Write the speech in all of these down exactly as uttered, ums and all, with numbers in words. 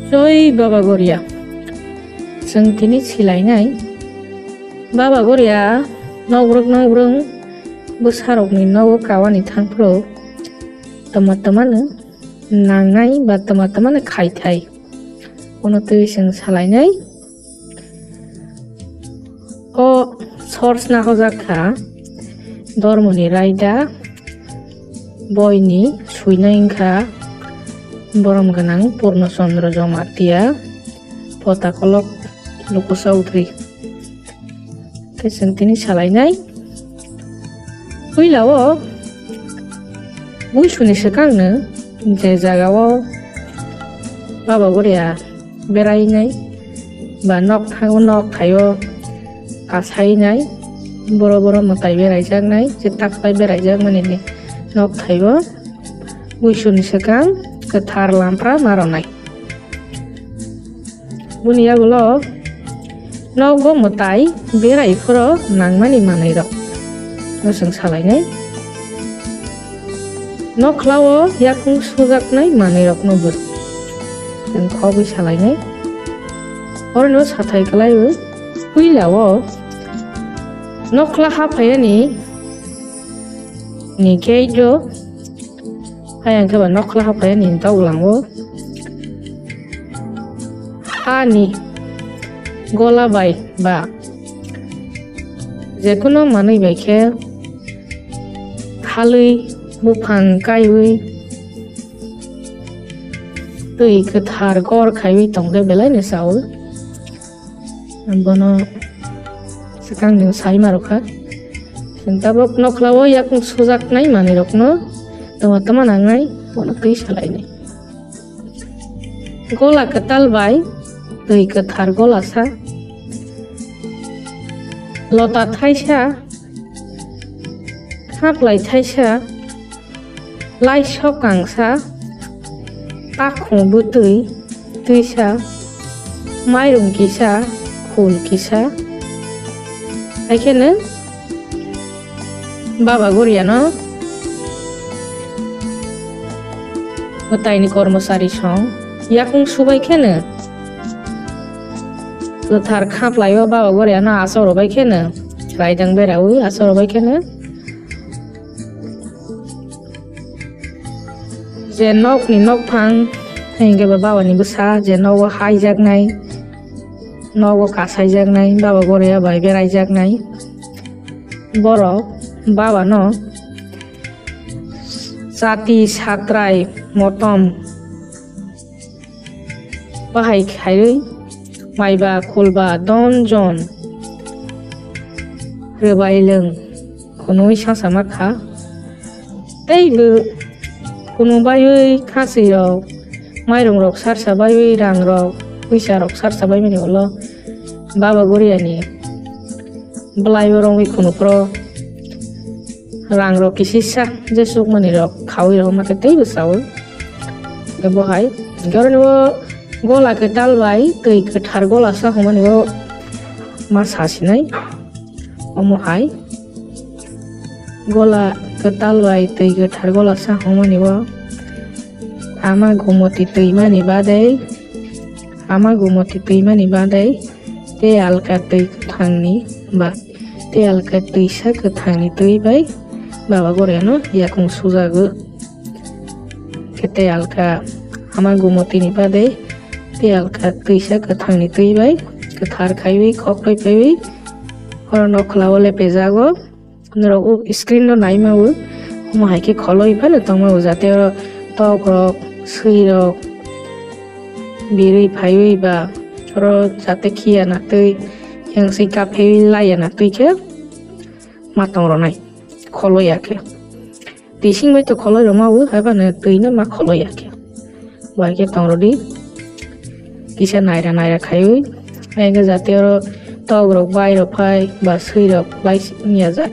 Joi Baba Goria. Chwng tini silainai. Baba Goria nogrok nogrong bwsarokni nogo kawani thangphuru tama tamano nangnai ba tama tamano khaithai. Bono twi chwng salainai. O sorsna hojak kha Dharmoni Raida, boini suinai wngkha borom gwnang Purno Chandra Jamatia, pota kolok Luku Chaudhuri. Khe chwng tini salainai. Puila o buisuni swkangno je jagao Baba Goria berainai ba nok thango, nok thaio kasainai, boro boro mwtai beraijaknai, je takhwlai beraijakmani ni nok thaio buisuni swkang kwthar lampra ma rwnai. Boni yagulo nogo mwtai berai phuru nangmani manwirok no chwng salainai. Nokhlao yakung sujaknai manwirokno bo chwng khogwi salainai. Orono sathai kwlaiwi puilao nokhla haphayani ni gate o, ayang khe ba nokhla haphayani doglango hani gola bai ba jekuno manwi bai khe khalwi buphang kaiwi twi kwthar gor khaiwi tongkhe belai no chaui. Bono swkang ni sai ma rwkha. Chwng tabuk nokhla o yakung sujaknai manwirokno tama tama nangnai, bono twi salainai. Gola kwtal bai twi kwthar golasa, lota thaisa, khaplai thaisa, laisok kangsa, takhung bwtwi twisa, mairung kisa, khul kisa. Haikheno Baba Goriano mwtaini kormochari song yakung subai kheno kwthar khaplaio Baba Goriano asorobai kheno raidang beraui asorobai kheno je nokni nokphang hinkhe bo babani bwsa je nogo haijaknai, nogo kasaijaknai, Baba Goria bai beraijaknai. Borok babano chati satrai motom bahai khaiwi maiba khulba don jon rwbailwng khunui sasama kha. Tei bo khunu baiwi khasirok, mairungrok sarsa baiwi, rangrok, pwisarok sarsa baimani ulo Baba Goriani bwlaibo romwi khunu phuru rangrok kisisa je sukmanirok khaui rwma khe teibo chaui. Hwnkhe bo hai hwnkhe oro gola kwtal bai twi kwthar gola sa hwnmani bo ma sasinai. Omo hai gola kwtal bai twi kwthar gola sa hwnmani bo ama Gumoti twimani badai, ama Gumoti twimani badai tei alka twi kwthangni ba tei alka twisa kwthangni twi bai Baba Goriano yakung sujago. Khe tei alka ama Gumotini badai tei alka twisa kwthangni twi bai kwthar khaiwi khokhlai phaiwi oro nokhla o lepejago. Norok o screen no naima o omo hai khe kholoi phano tongma o jate oro tok rok swi rok birwi phaiwi ba oro jate khiya na twi yang swi kaphaiwi laiya na twi khe ma tong rwnai kholoi ya khe. Twi sing bai to kholoi rwma o, hai phano twi no ma kholoi ya khe. Bai khe tong rwdi. Kisa naira naira khaiwi. Hai khe jate oro tok rok bai rok phai ba swi rok lai wng ya jak.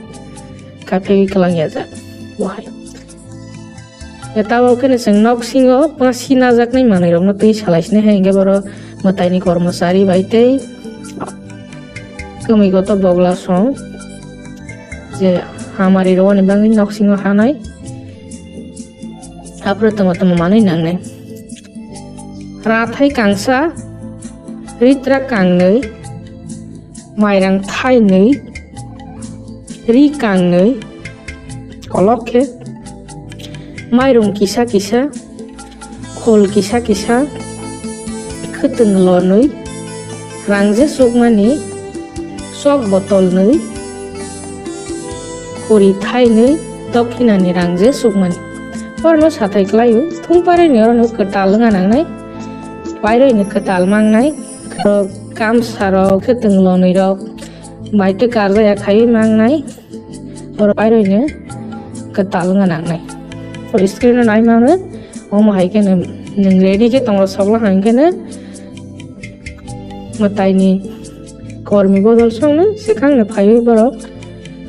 Kaphaiwi kwlang ya jak. Bo hai. Tabuk khe no chwng nok singo pura sinajaknai manwirokno twi salai sinai hai hwnkhe borok mwtaini kormochari bai tei kwmwi kotor bogla song je hamari rwani bagwi nok singo hanai aphuru tongma tongma manwi nangnai. Rathai kangsa, ritra kangnwi, mairang thainwi, ri kangnwi, kolok khe, mairung kisa kisa, khol kisa kisa, khwtwng lonwi, rangje sukmani, sok botolnwi, khuri thainwi, dokhinani rangje sukmani. Orono sathai klaio, thung pairoini orono kwtal wngna nangnai, pairoini kwtal mangnai, kamsarok, khwtwng lonwirok, bai tei karjaya khaiwi mangnai, oro pairoino kwtal wngna nangnai. Oro screen o nai mano, omo hai kheno nwng ready khe tongo sokla hai kheno mwtaini kormi bodol songno swkangno phaiwi borok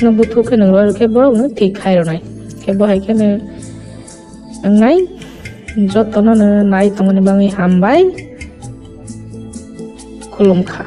no buthuk khe nwng rw khe borok no thik khai rwnai. Khe bo hai kheno wngnai, jotono no nai tongmani bagwi hambai, khulumkha.